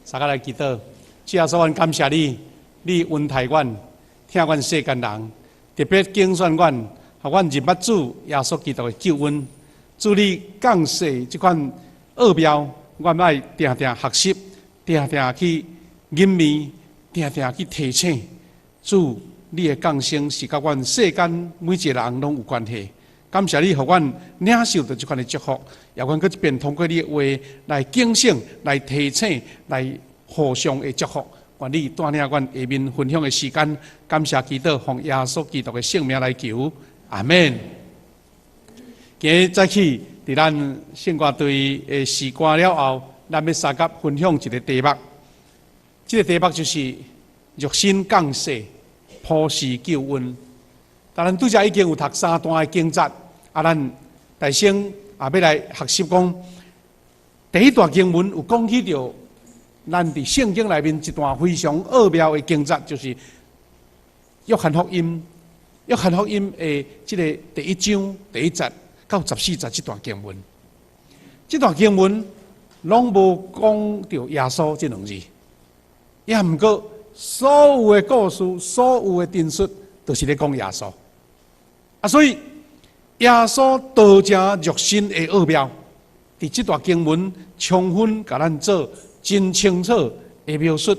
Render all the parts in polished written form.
大家來祈禱，主耶穌，阮感謝你，你恩待阮，疼阮世間人，特別揀選阮，予阮認捌主耶穌基督的救恩。主你降世這款奧妙，阮愛定定學習，定定去吟味，定定去提醒。主，你的降生是佮阮世間每一個人攏有關係。感謝你，予阮領受著這款的祝福，也阮閣一遍通過你的話來警醒、來提醒、來互相的祝福。願你帶領阮下面分享的時間，感謝祈禱，奉耶穌基督的聖名來求，阿門。今日早起，佇咱聖歌隊的詩歌了後，咱欲相佮分享一個題目。這個題目就是肉身降世，普世救恩。但咱拄才已經有讀三段的經節，啊，咱大先也欲來學習講，第一段經文有講起著，咱佇聖經內面一段非常奧妙的經節，就是約翰福音。約翰福音的這個第一章第一節到14節這段經文，這段經文攏無講著耶穌這兩字，也毋過所有的故事、所有的陳述，都是咧講耶穌。啊，所以耶穌道成肉身的奧妙，佇這段經文充分共咱做真清楚的描述，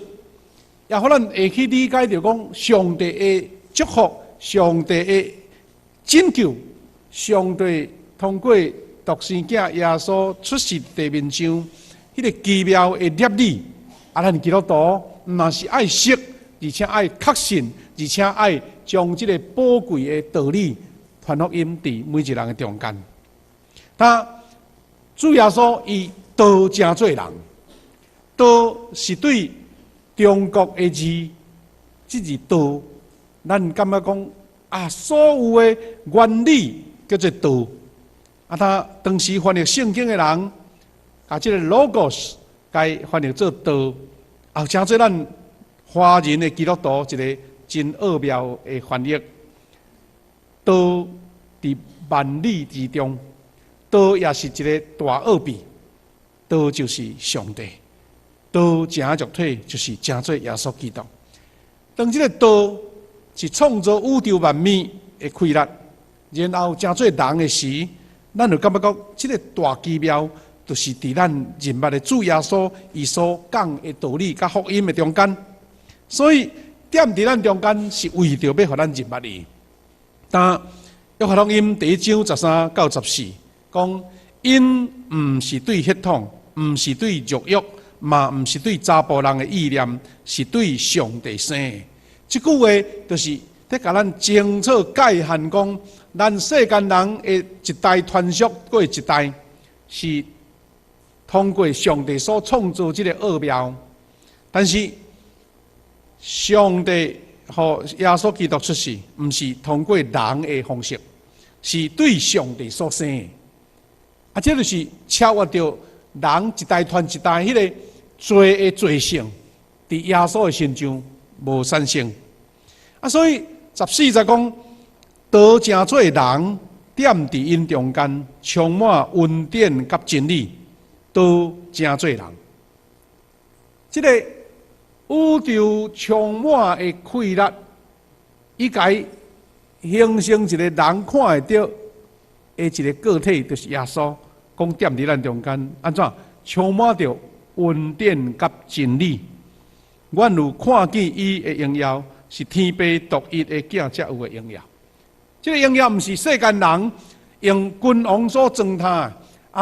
也予咱會去理解著講上帝的祝福、上帝的拯救、上帝通過獨生囝耶穌出世地面上，彼個奇妙的攝理，啊，咱基督徒毋但是愛識，而且愛確信，而且愛將這个寶貴的道理傳福音佇每一個人的中間。他主耶穌伊道成做人，道是對中國的字，這字道，咱感覺講啊，所有的原理叫做道。啊，他當時翻譯聖經的人，共這個 logos 共翻譯做道，啊，成做咱華人的基督徒一個真奧妙的翻譯。道佇萬理之中，道也是一個大奧秘。道就是上帝，道成肉體就是成做耶穌基督。當這個道是創造宇宙萬物的氣力，然後成做人的時，咱就感覺講，這個大奇妙，就是佇咱認捌的主耶穌伊所講的道理佮福音的中間。所以踮佇咱中間是為著欲予咱認捌伊。但約翰福音第一章13到14講，𪜶毋是對血統，毋是對肉欲，嘛毋是對查埔人的意念，是對上帝生的。這句話就是佇共咱清楚界限講，咱世間人的一代傳續過一代，是通過上帝所創造這個奧妙。但是上帝予耶穌基督出世，毋是通過人的方式，是對上帝所生的。啊，這就是超越著人一代傳一代彼个罪的罪性，佇耶穌的身上無產生。啊，所以14節講，道成做人，踮佇𪜶中間，充滿恩典佮真理，道成做人。這个宇宙充滿的氣力，伊共形成一個人看會著的一个個體，就是耶穌。講踮佇咱中間，按怎充滿著恩典佮真理。阮有看見伊的榮耀，是天父獨一的囝才有的榮耀。這个榮耀毋是世間人用君王所糟蹋的，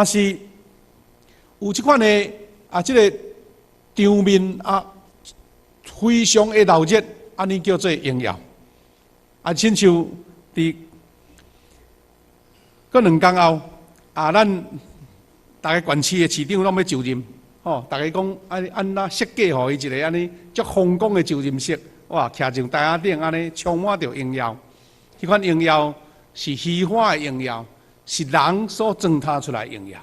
抑是有這款的啊，這个場面啊，非常的鬧熱，按呢叫做榮耀。啊，親像佇過2工後，啊，咱逐个縣市的市長攏欲就任，吼，逐家講按按怎設計予伊一个按呢足風光的就任式，哇，徛上台仔頂按呢充滿著榮耀。彼款榮耀是虛華的榮耀，是人所糟蹋出來的榮耀。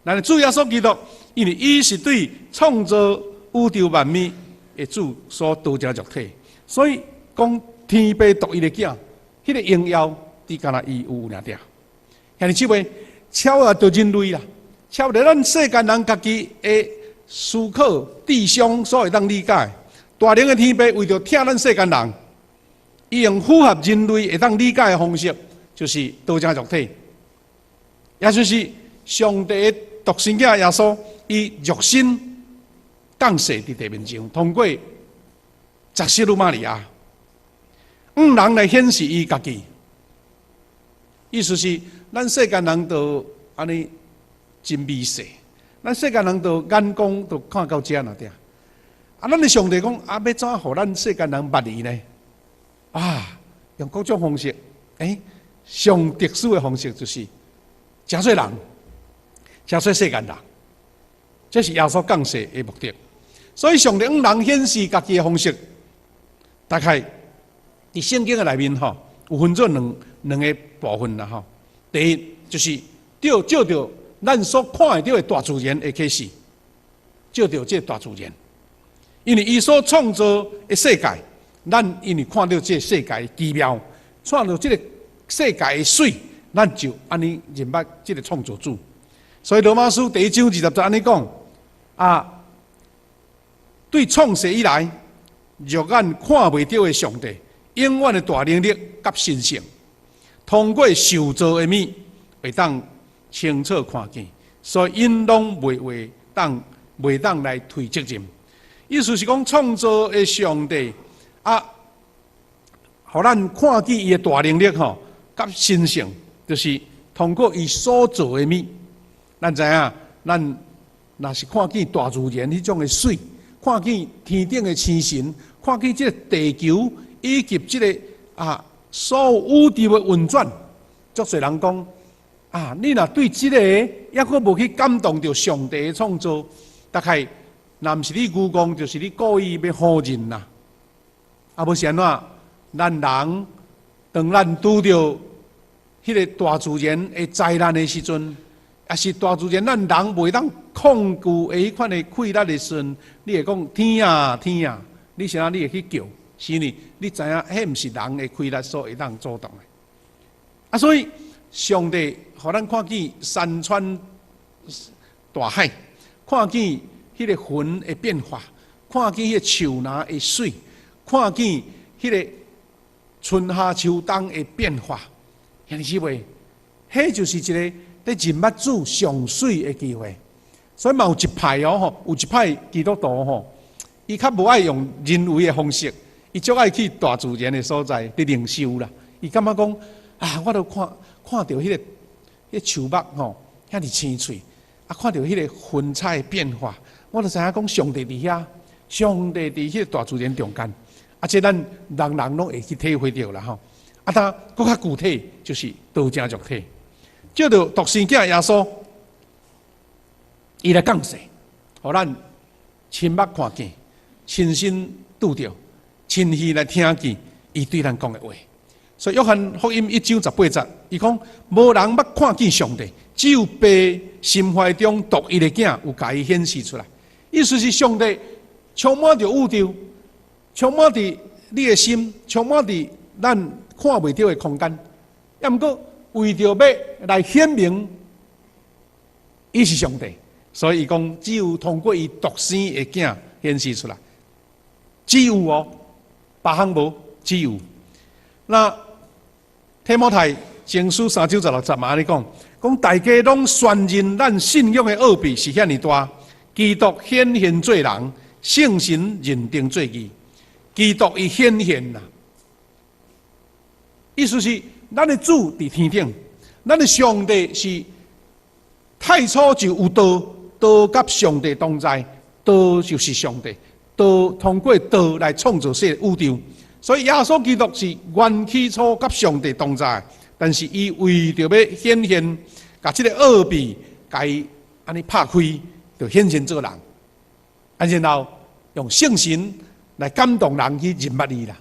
咱的主耶穌基督，因為伊是對創造宇宙萬物的主所道成肉體，所以講天父獨一的囝，彼个榮耀只干焦伊有爾爾。兄弟姊妹，超越著人類啦，超越咱世間人家己的思考、智商所會當理解。大能的天父為著疼咱世間人，伊用符合人類會當理解的方式，就是道成肉體，也就是上帝的獨生囝耶穌，以肉身降世佇地面上，通過十世女瑪利亞，向人來顯示伊家己。意思是，咱世間人都按呢真微細，咱世間人都眼光都看到遮爾爾。啊，咱的上帝講啊，欲怎予咱世間人捌伊呢？啊，用各種方式，上特殊的方式就是成做人，成做世間人，這是耶穌降世的目的。所以上帝向人顯示家己的方式，大概佇聖經的內面吼，有分做兩個部分啦吼。第一就是藉著咱所看會著的大自然的啟示，藉著這大自然。因為伊所創造的世界，咱因為看著這個世界奇妙，看著這個世界的媠，咱就按呢認捌這個創造主。所以羅馬書第一章20節按呢講啊，對創世以來，肉眼看袂著的上帝，永遠的大能力佮神性，通過受造的物，會當清楚看見，所以𪜶攏袂當來推責任。意思是講，創造的上帝啊，予咱看見伊的大能力吼，佮神性，就是通過伊所造的物。咱知影，咱若是看見大自然彼種的媠，看見天頂的星辰，看見這個地球以及這個啊所有宇宙的運轉，足濟人講啊，你若對這個猶閣無去感動著上帝的創造，大概若毋是你愚戇，就是你故意欲唬人啦。啊，無是按怎？咱人當咱拄著彼個大自然的災難的時陣，抑是大自然咱人袂當抗拒的彼款的氣力的時陣，你會講天啊天啊！你是按怎你會去叫？是呢，你知影，彼毋是人的氣力所會當阻擋的。啊，所以上帝予咱看見山川大海，看見彼個雲的變化，看見彼個樹林的媠，看見彼個春夏秋冬的變化，兄弟姊妹，彼就是一個佇認捌主上媠的機會。所以嘛有一派哦吼，有一派基督徒吼，伊較無愛用人為的方式，伊足愛去大自然的所在佇靈修啦。伊感覺講啊，我都看著彼個樹木吼，遐爾青翠，啊，看著彼個雲彩的變化，我就知影講上帝佇遐，上帝佇彼個大自然中間，啊，這咱人人攏會去體會著啦吼。啊，但閣較具體就是道成肉體，藉著獨生囝耶穌，伊來降世，予咱親目看見、親身拄著、親耳來聽見伊對咱講的話。所以約翰福音一章18節，伊講無人捌看見上帝，只有父心懷中獨一的囝有共伊顯示出來。意思是上帝充滿著宇宙，充滿佇你的心，充滿佇咱看袂著的空間。抑毋過為著欲來顯明伊是上帝，所以伊講只有通過伊獨生的囝顯示出來。只有哦，別項無，只有。那提摩太前書三章16節嘛按呢講，講大家攏宣認咱信仰的奧秘是遐爾大，基督顯現做人，聖神認定做義，基督伊顯現啦。意思是，咱的主佇天頂，咱的上帝是太初就有道，道佮上帝同在，道就是上帝，道通過道來創造世宇宙。所以耶穌基督是原起初佮上帝同在，但是伊為著欲顯現，共這個奧秘，共伊按呢拍開，就顯現做人，啊，然後用聖神來感動人去認捌伊啦。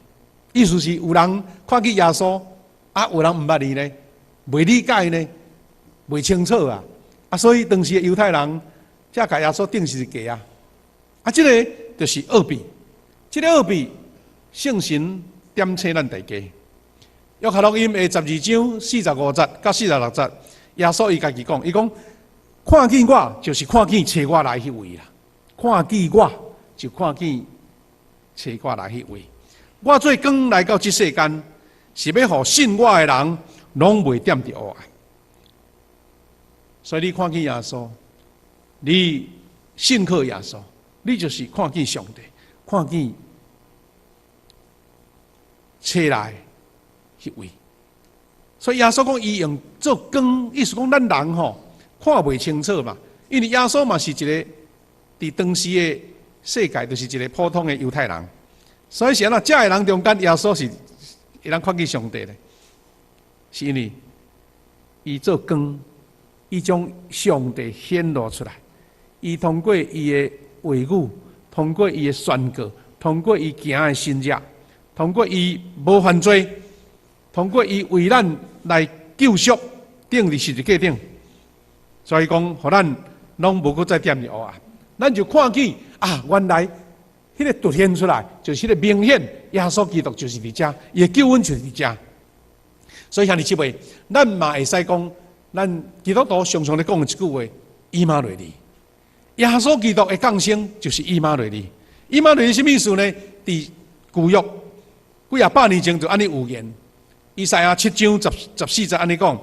意思是有人看見耶穌，啊，有人毋捌伊呢，袂理解呢，袂清楚啊。啊，所以當時的猶太人才共耶穌釘十字架啊。啊，這個就是奧秘，這個奧秘。聖神點醒咱大家。約翰福音的12章45節到46節，耶穌伊家己講，伊講看見我就是看見差我來彼位啦。看見我，就看見差我來彼位。我做光來到這世間，是欲予信我的人攏袂踮佇黑暗。所以你看見耶穌，你信靠耶穌，你就是看見上帝，看見差來彼位。所以耶穌講，伊用做光，意思講咱人吼看袂清楚嘛。因為耶穌嘛是一個佇當時的世界，就是一個普通的猶太人。所以是按怎，遮的人中間，耶穌是會當看見上帝的，是因為伊做光，伊將上帝顯露出來。伊通過伊的話語，通過伊的宣告，通過伊行的神蹟，通過伊無犯罪，通過伊為咱來救贖，釘佇十字架頂，所以講，予咱攏無閣再踮佇黑暗，咱就看見啊，原來彼個凸顯出來，就是彼個明顯，耶穌基督就是佇遮，伊的救恩就是佇遮。所以兄弟姊妹，咱嘛會使講，咱基督徒常常咧講的一句話：以馬內利。耶穌基督的降生就是以馬內利。以馬內利啥物意思呢？佇舊約幾仔百年前就按呢預言。以賽亞7章14節按呢講：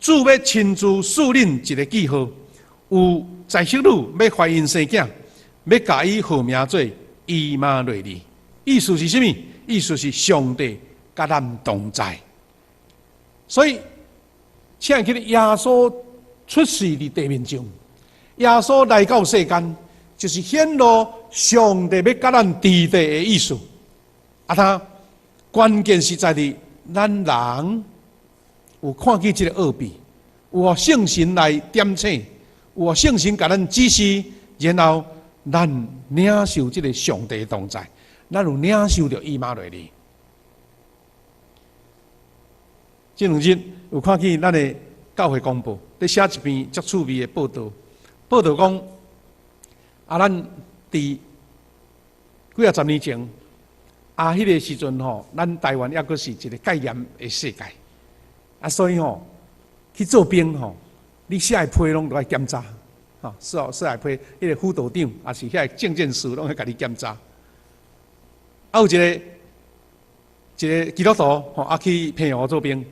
主欲親自賜恁一个記號，有在室女欲懷孕生囝，欲共伊號名做以馬內利。意思是啥物？意思是上帝佮咱同在。所以，請記得耶穌出世佇地面上，耶穌來到世間，就是顯露上帝欲佮咱佇地的意思。啊，他關鍵是在佇咱人有看見這个奧秘，有予聖神來點醒，有予聖神共咱指示，然後咱領受這个上帝同在，咱有領受著以馬內利。這兩日有看見咱的教會公報，咧寫一篇足趣味的報道，報道講啊，咱佇幾仔十年前，啊，彼个時陣吼，咱台灣猶閣是一個戒嚴的世界，啊，所以吼去做兵吼，你寫的批攏都愛檢查，吼，寫的批，彼个輔導長，抑是遐个政戰士攏會共你檢查。啊，有一個基督徒吼，啊去澎湖做兵，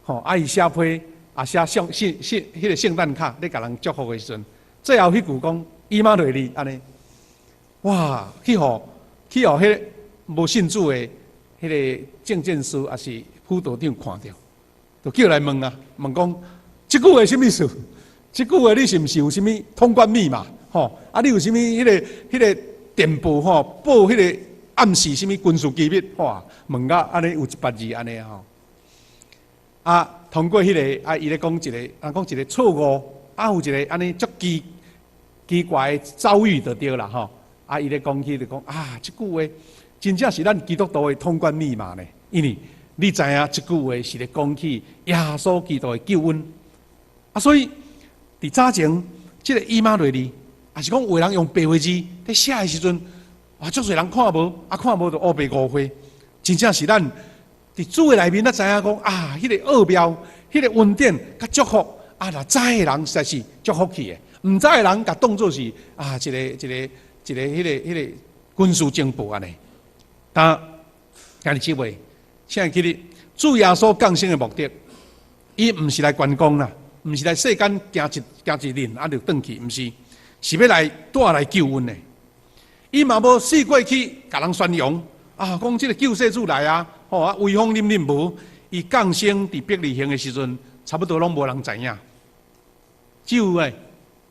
吼，啊伊寫批，啊寫聖聖聖彼个聖誕卡，咧共人祝福的時陣，最後彼句講以馬內利按呢，哇，去予彼个無信主的彼个政戰士，抑是輔導長看著，就叫來問啊，問講這句話啥物意思？這句話你是毋是有啥物通關密碼？吼，啊，你有啥物彼個電報吼，報彼個暗示啥物軍事機密？哇，問甲按呢有一百字按呢吼。啊，通過彼個啊，伊咧講一个，啊講一个錯誤，啊有一个按呢足奇奇怪的遭遇就對啦吼。啊，伊咧講起就講啊，這句話真正是咱基督徒的通關密碼呢，因為你知影這句話是咧講起耶穌基督的救恩。啊，所以佇早前這个以馬內利，抑是講有人用白話字咧寫的時陣，啊，足濟人看無，啊看無就烏白誤會，真正是咱佇主的內面，咱知影講啊，彼个奧妙、彼个恩典佮祝福，啊，若知的人實在是足福氣的，毋知的人共當做是啊，一個彼個軍事情報按呢。但兄弟姊妹，請記得主耶穌降生的目的，伊毋是來觀光啦，毋是來世間行一輪啊就轉去，毋是，是欲來帶來救恩的。伊嘛無四過去共人宣揚啊，講這个救世主來啊，吼啊威風凜凜無。伊降生佇伯利恆的時陣，差不多攏無人知影。只有誒，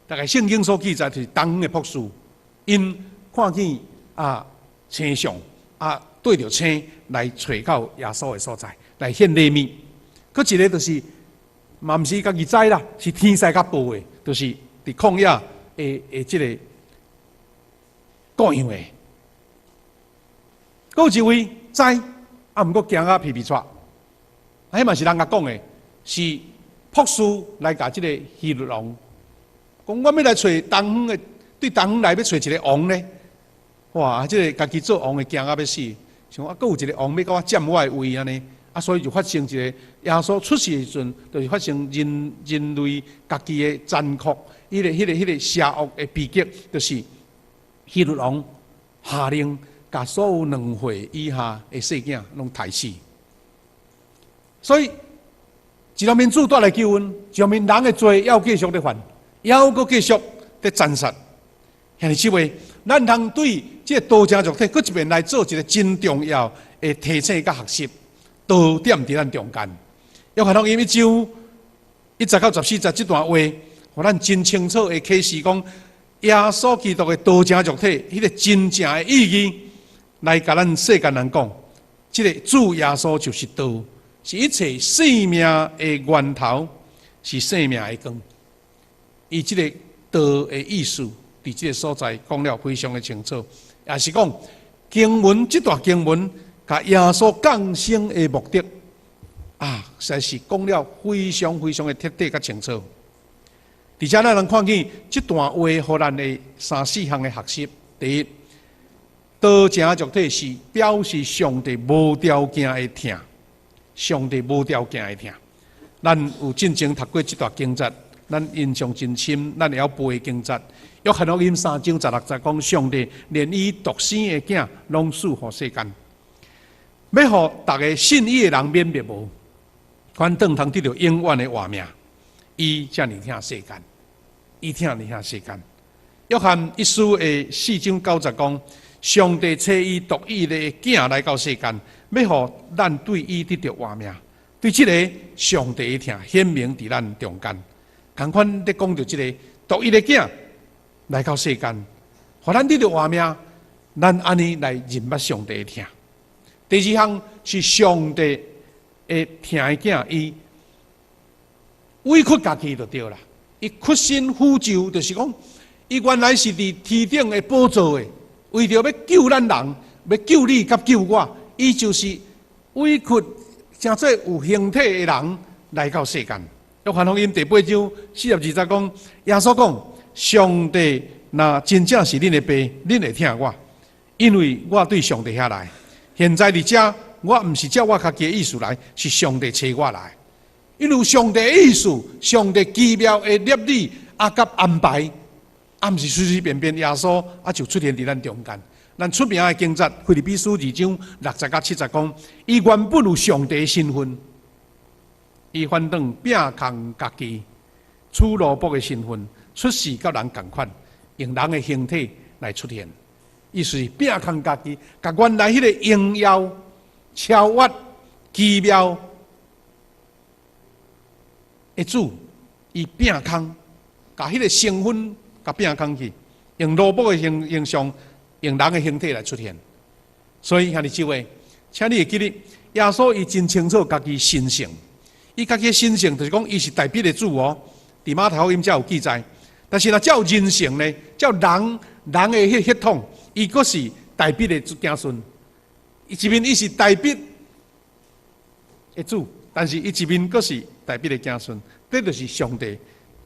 大概聖經所記載就是東方的博士，𪜶看見啊星象啊對著星來揣到耶穌的所在，來獻禮物。閣一个就是嘛，毋是伊家己知啦，是天使共報的，就是佇曠野的這个羔羊的。閣有一位知，啊，毋過驚甲皮皮掣，啊，彼嘛是人共講的，是博士來共這个希律王講，我欲來揣東方的，對東方來欲揣一个王呢。哇！這个家己做王的驚甲欲死，想啊，閣有一个王欲共我佔我的位按呢，啊，所以就發生一个耶穌出世的時陣，就是發生人類家己的殘酷，彼個邪惡的悲劇，就是希律王下令，共所有2歲以下的細囝攏刣死。所以，一方面主帶來救恩，一方面人的罪猶繼續咧犯，猶閣繼續咧殘殺。兄弟姊妹，咱通對這個道成肉體，閣一遍來做一個真重要的提醒佮學習。道踮佇咱中間，約翰福音1章1節到14節這段話，予咱真清楚的啟示講，耶穌基督的道成肉體，彼個真正的意義，來共咱世間人講，這個主耶穌就是道，是一切生命的源頭，是生命的光。伊這個道的意思，佇這個所在講了非常的清楚，也是講經文這段經文，共耶穌降生的目的啊，實在是講了非常非常的徹底佮清楚。而且咱通看見這段話，予咱的三四項的學習。第一，道成肉體是表示上帝無條件的疼，上帝無條件的疼。咱有進前讀過這段經節，咱印象真深，咱會曉背的經節。約翰福音3章16節講，上帝連伊獨生的囝攏賜予世間，欲予逐个信伊的人免滅亡，反轉通得著永遠的活命。伊遮爾疼世間，伊疼爾疼世間。約翰一書的4章9節講，上帝差伊獨一的囝來到世間，欲予咱對伊得著活命。對這个上帝的疼顯明佇咱中間，仝款咧講著這个獨一的囝來到世間，予咱得著活命，咱按呢來認捌上帝的疼。第二項是上帝的疼的囝，伊委屈家己就對啦，伊屈身俯就，就是講，伊原來是佇天頂的寶座的，為著欲救咱人，欲救你佮救我，伊就是委屈成做有形體的人來到世間。約翰福音第8章42節講，耶穌講：上帝若真正是恁的爸，恁會疼我，因為我對上帝遐來。現在佇遮，我毋是照我家己的意思來，是上帝差我來。因為上帝的意思，上帝奇妙的立意啊，佮安排，啊，毋是隨隨便便耶穌啊就出現佇咱中間。咱出名的經節，腓立比書2章6節到7節講，伊原本有上帝的身份，伊反轉摒空家己，取奴僕的身份，出世佮人仝款，用人的形體來出現。意思是摒空家己，共原來彼个榮耀、超越、奇妙的主，伊摒空，共彼个身份共摒空去，用奴僕的形象，用人的形體來出現。所以兄弟姊妹，請你會記得，耶穌伊真清楚家己神性，伊家己的神性就是講，伊是大衛的主哦。佇馬太福音才有記載，但是若照人性呢，照人人的彼血統，伊閣是大衛的子孫。伊一面伊是大衛的主，但是伊一面閣是大衛的子孫，這就是上帝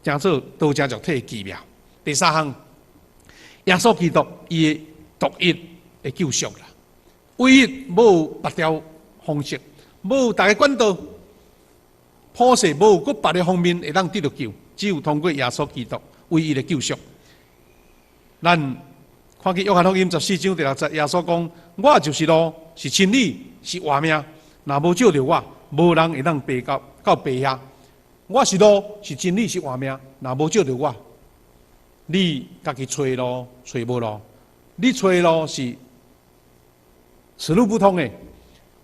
成做道成肉體的奇妙。第三項，耶穌基督伊的獨一的救贖啦，唯一無別條方式，無別个管道，普世無閣別个方面會當得著救，只有通過耶穌基督唯一的救贖。咱看見約翰福音14章第6節，耶穌講：我就是路，是真理，是活命。若無藉著我，無人會當爬到父遐。我是路，是真理，是活命。若無藉著我，你家己揣路揣無路，你揣路是此路不通的。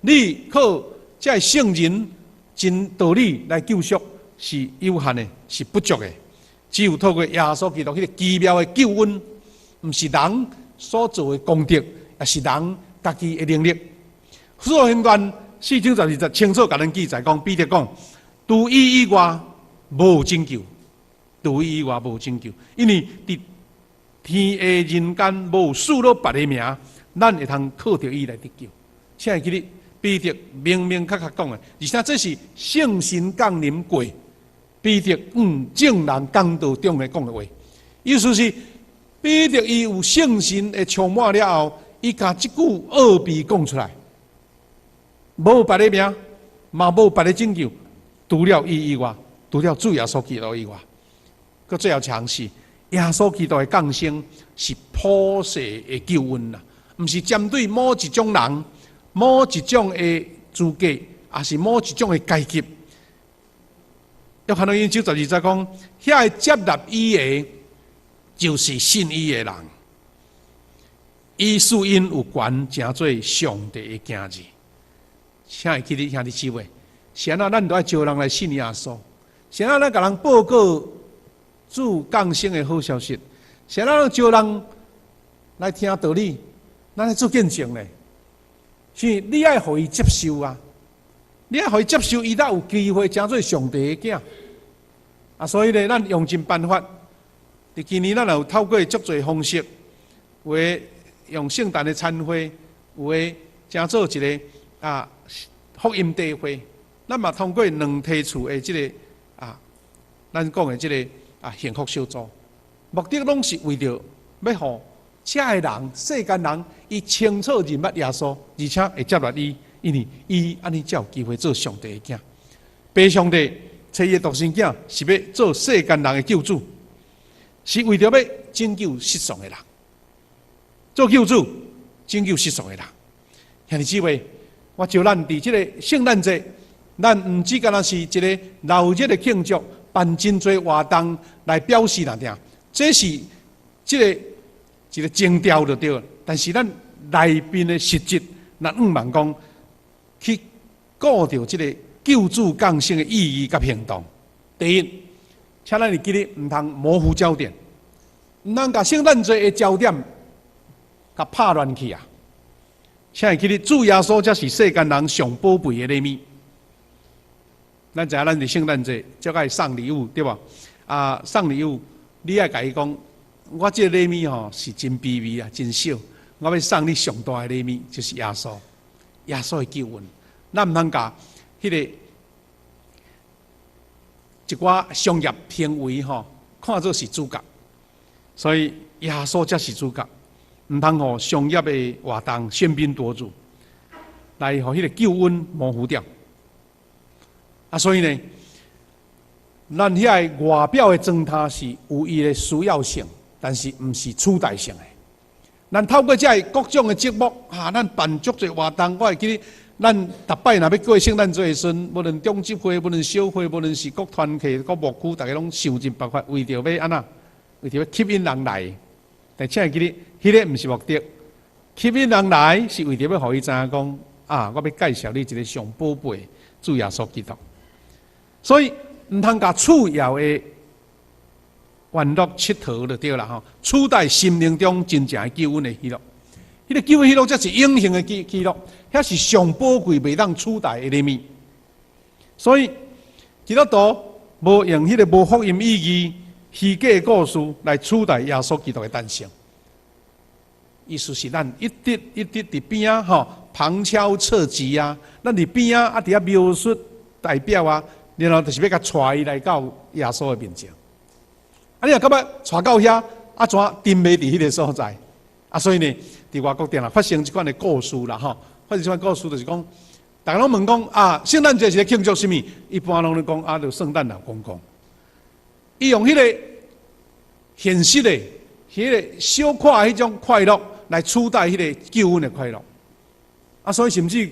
你靠這聖人真道理來救贖是有限的，是不足的。只有透過耶穌基督彼个奇妙的救恩，毋是人所做的功德，也是人家己的能力。使徒行傳4章12節清楚共咱記載講，彼得講，除伊以外無拯救，除伊以外無拯救，因為佇天下人間無賜予別个名，咱會通靠著伊來得救。請會記得彼得明明確確講的，而且這是聖神降臨過，彼得眾人講道中的講的話，意思是彼得伊有聖神的充滿了後，伊共這句奧秘講出來，無別个名，嘛無別个拯救，除了伊以外，除了主耶穌基督以外。閣最後一項是，耶穌基督的降生是普世的救恩啦，毋是針對某一種人、某一種的資格，抑是某一種的階級。約翰福音1章12節講，遐个接納伊的，就是信伊的人。伊賜𪜶有權成做上帝的囝兒。請會記得兄弟姊妹，是按怎咱都愛招人來信耶穌？是按怎咱共人報告主降生的好消息？是按怎咱招人來聽道理？咱來做見證咧。是你愛予伊接受啊！你愛予伊接受，伊才有機會成做上帝的囝。啊，所以咧，咱用盡辦法。佇今年，咱也有透過足濟方式，有的用聖誕的餐會，有的成做一个福音茶會。咱嘛通過兩梯次的這个咱講的這个幸福小組，目的攏是為著欲予遮的人、世間人，伊清楚認捌耶穌，而且會接納伊，因為伊按呢才有機會做上帝的囝。父上帝差伊的獨生囝，是欲做世間人的救主，是為著欲拯救失喪的人，做救主拯救失喪的人。兄弟姊妹，我招咱佇這个聖誕節，咱毋只干焦是一个鬧熱的慶祝，辦真濟活動來表示爾爾，這是這个一个徵兆就對。但是咱內面的實質，咱向望講去顧著這个救主降生的意義佮行動。第一，請咱會記得毋通模糊焦點，毋通共聖誕節的焦點共拍亂去啊！請會記得主耶穌才是世間人上寶貝的禮物。咱知影咱佇聖誕節足愛送禮物，對無？啊，送禮物，你愛共伊講，我這个禮物吼是真卑微啊，真小。我欲送你上大的禮物，就是耶穌，耶穌的救恩。咱毋通共彼个一寡商業行為吼，看做是主角，所以耶穌才是主角，毋通予商業的活動喧賓奪主，來予彼个救恩模糊掉。啊，所以呢，咱遐个外表的裝呔是有伊的需要性，但是毋是取代性的。咱透過這个各種的節目，啊，咱辦足濟活動，我會記得咱逐擺若欲過聖誕節的時陣，無論長執會，無論小會，無論是各團契、各牧區，逐家攏想盡辦法，為著欲按怎，為著欲吸引人來。但請會記得，彼个毋是目的，吸引人來是為著欲予伊知影講，啊，我欲介紹你一个上寶貝主耶穌基督。所以毋通共次要的玩樂𨑨迌就對啦吼，取代心靈中真正的救恩的喜樂。彼个救恩喜樂才是永恆的喜樂，遐是上寶貴袂當取代的禮物。所以基督徒無用彼个無福音意義虛假的故事來取代耶穌基督的誕生。意思是咱一直一直佇邊仔吼旁敲側擊啊，咱佇邊仔啊佇遐描述代表啊，然後就是欲共帶伊來到耶穌的面前。啊，你若感覺帶到遐，啊怎停袂佇彼个所在？啊，所以呢，佇外國定定發生這款的故事啦，吼，發生這款故事就是講，逐家攏問講啊，聖誕節是咧慶祝啥物？一般攏咧講啊，就聖誕老公公。伊用彼个現實的、彼个小可的彼種快樂來取代彼个救恩的快樂。啊，所以甚至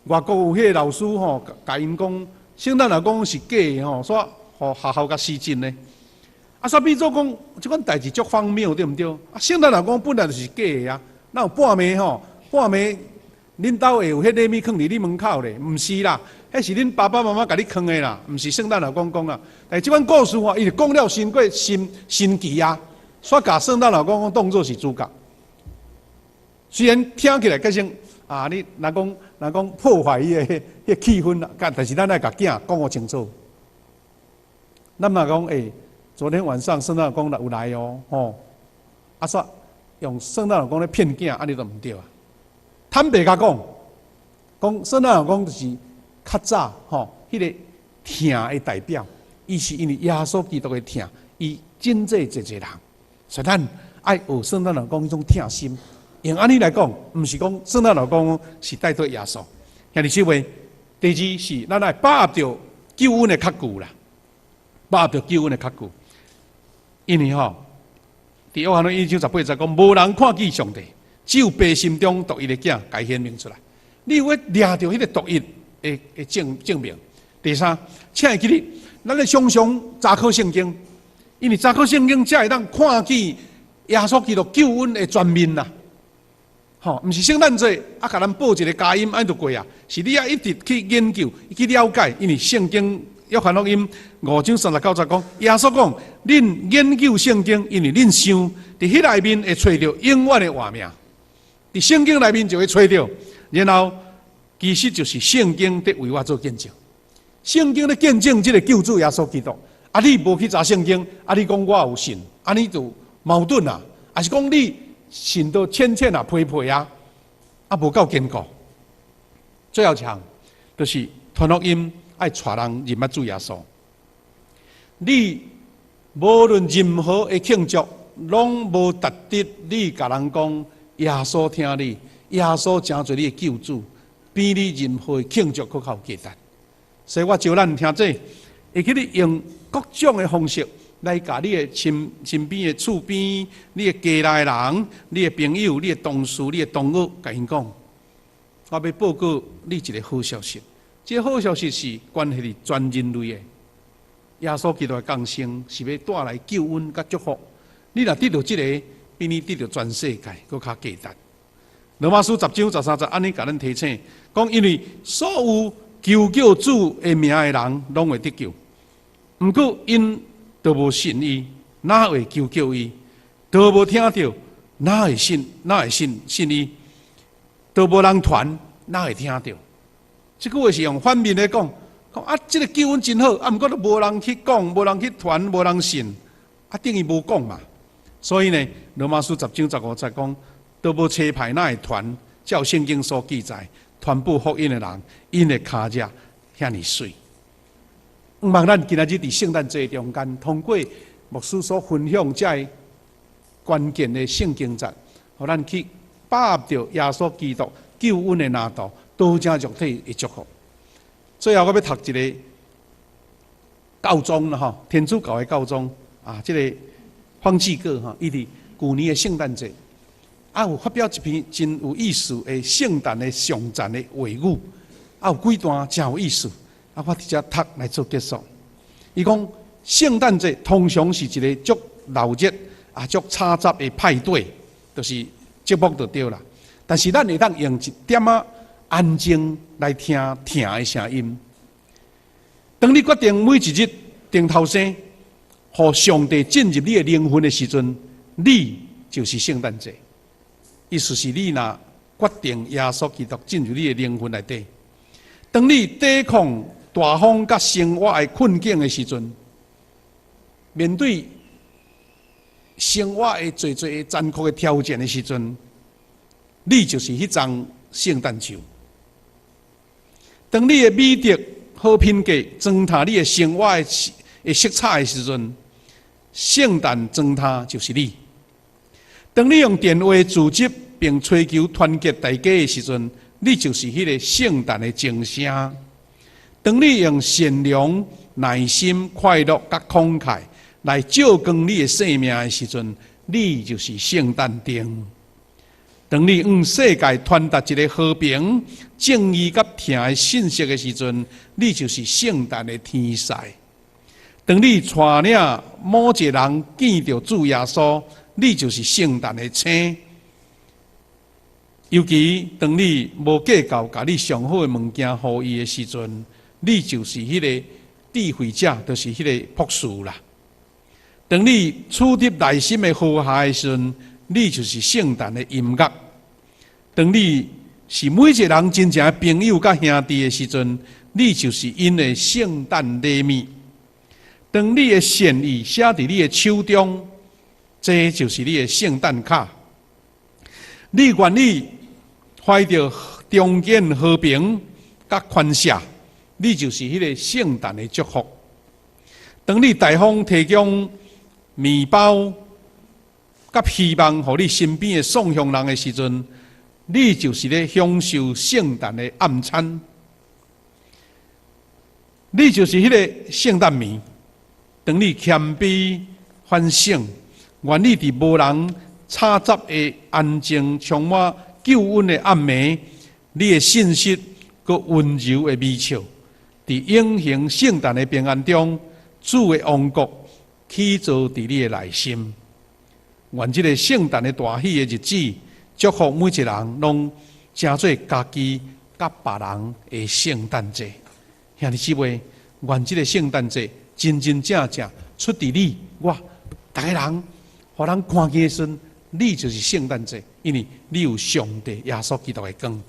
外國有彼个老師吼，共𪜶講聖誕老公公是假的吼，煞予學校共失禁呢。啊，煞變做講這款代誌足荒謬，對毋對？啊，聖誕老公公本來就是假的啊，哪有半暝吼？半暝恁兜會有彼禮物囥佇你門口咧？毋是啦，彼是恁爸爸媽媽共你囥的啦，毋是聖誕老公公啊。但這款故事吼，伊就講了傷過神神奇啊，煞共聖誕老公公當做是主角。雖然聽起來較像啊，你若講若講破壞彼个氣氛啦，但是咱愛共囝講予清楚。咱若講欸，昨天晚上聖誕老公有來哦，吼，啊煞用聖誕老公咧騙囝，按呢就毋對啊。坦白共講，講聖誕老公就是較早吼，彼个疼的代表，伊是因為耶穌基督的疼，伊拯救濟濟人，所以咱愛學聖誕老公彼種疼心。用按呢來講，毋是講聖誕老公是代替耶穌。兄弟姊妹，第二是咱愛把握著救恩的確據啦，把握著救恩的確據。因為吼，佇約翰福音1章18節講，無人看見上帝，只有父心中獨一的囝共伊顯明出來。你有咧掠著彼个獨一的證明。第三，請會記得，咱咧常常查考聖經，因為查考聖經才會當看見耶穌基督救恩的全面啦。吼，毋是聖誕節啊，共咱報一个佳音，按呢就過啊。是你愛一直去研究、去了解，因為聖經約翰福音5章39節講，耶穌講：恁研究聖經，因為恁想佇彼內面會揣著永遠的活命。佇聖經內面就會揣著，然後其實就是聖經佇為我做見證。聖經咧見證這个救主耶穌基督。啊，你無去查聖經，啊，你講我有信，按呢就矛盾啊，抑是講你信都淺淺啊、皮皮啊，啊無夠堅固。最後一項就是傳福音，愛帶人認捌主耶穌。你無論任何的慶祝，攏無值得你共人講耶穌疼你，耶穌成做你的救主，比你任何的慶祝閣較有價值。所以我招咱聽者，會記得用各種的方式來共你的身邊的厝邊、你的家內人、你的朋友、你的同事、你的同學，共𪜶講，我欲報告你一个好消息。這个好消息是關係佇全人類的。耶穌基督的降生是欲帶來救恩佮祝福。你若得著這个，比你得著全世界閣較價值。羅馬書10章13節按呢共咱提醒，講因為所有求叫主的名的人，攏會得救。毋過𪜶都無信伊，哪會求叫伊？都無聽著，哪會信？哪會信伊？都無人傳，哪會聽著？這句話是用反面來講，講啊，這个救恩真好，啊，毋過都無人去講，無人去傳，無人信，啊，等於無講嘛。所以呢，羅馬書10章15節講，都無差派哪會傳？照聖經所記載，傳布福音的人，𪜶的跤跡遐爾媠。向望咱今仔日佇聖誕節中間，通過牧師所分享這个關鍵的聖經節，予咱去把握著耶穌基督救恩的難度，道成肉體的祝福。最後，我欲讀一个教宗啦，吼，天主教的教宗啊，這个方濟各吼，伊佇舊年的聖誕節，啊，有發表一篇真有意思的聖誕的頌讚的話語，啊，有幾段真有意思，啊，我佇遮讀來做結束。伊講聖誕節通常是一个足鬧熱啊、足吵雜的派對，就是節目就對啦。但是咱會當用一點仔安靜來聽疼的聲音。當你決定每一日定頭生，予上帝進入你的靈魂的時陣，你就是聖誕節。意思是你若決定耶穌基督進入你的靈魂內底，當你抵抗大風佮生活的困境的時陣，面對生活的濟濟殘酷的挑戰的時陣，你就是彼叢聖誕樹。當你的美德好品格裝奅你的生活的色彩的時陣，聖誕裝奅就是你。當你用電話組織並追求團結大家的時陣，你就是彼个聖誕的鐘聲。當你用善良、耐心、快樂佮慷慨來照光你的生命的時陣，你就是聖誕燈。當你向世界傳達一个和平、正義佮疼的信息的時陣，你就是聖誕的天使。當你帶領某一個人見著主耶穌，你就是聖誕的星。尤其當你無計較共你上好的物件予伊的時陣，你就是彼个智慧者，就是彼个博士啦。當你處理內心的和諧的時陣，你就是聖誕的音樂。當你是每一個人真正的朋友佮兄弟的時陣，你就是𪜶的聖誕禮物。當你的善意寫佇你的手中，這就是你的聖誕卡。你願意懷著中間和平佮寬赦，你就是彼个聖誕的祝福。當你大方提供麵包佮希望予你身邊的喪鄉人的時陣，你就是咧享受聖誕的暗餐。你就是彼个聖誕暝。當你謙卑反省，願你佇無人吵雜的安靜，充滿救恩的暗暝，你的信實閣溫柔的微笑，佇永恆聖誕的平安中，主的王國起座佇你的內心。願這個聖誕的大喜的日子，祝福每一個人攏成做家己佮別人的聖誕節。兄弟姊妹，願這個聖誕節真真正正出佇你我逐个人，予人看見的時陣，你就是聖誕節，因為你有上帝耶穌基督的光。